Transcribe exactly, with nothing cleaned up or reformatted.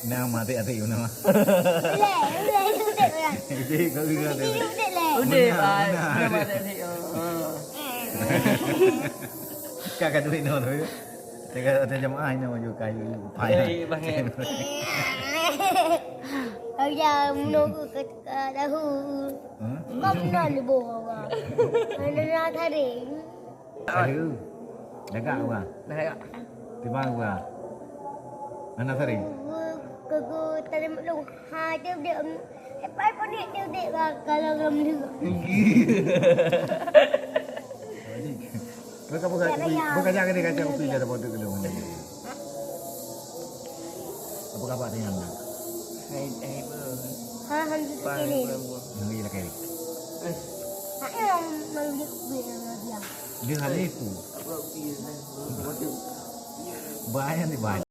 Nah, mati hati mana? Leh, leh, leh, leh. Jadi kau juga tu. Leh. Udah, Benar, Pak. benar. Udah, Pak, tadi. Oh. Kau kat duit no tu. Tengah ada jamaah ni maju kayu payah. Jadi, Bang, ya. Ayah menunggu ke, ke tahu. Hah? Kau benar ni bawa. Mana nak tarik? Aduh. Lagak gua. Lagak. Tiba gua. Anak sering. Gua ke gua tadi maklum. Ha, dia dia. Hebat pun dia dia dia kalau belum dulu. Kau apa kau? Kau kerja ke dia kacau kopi dia dapat tu kedua. Apa khabar dengan anda? Hai, hai, bro. Ha, alhamdulillah. Hai, bro. Yang lagi lagi. Eh. Ha, yang malu dia kuih dia. Dia hal itu. Apa kopi dia? Bahaya ni bahaya.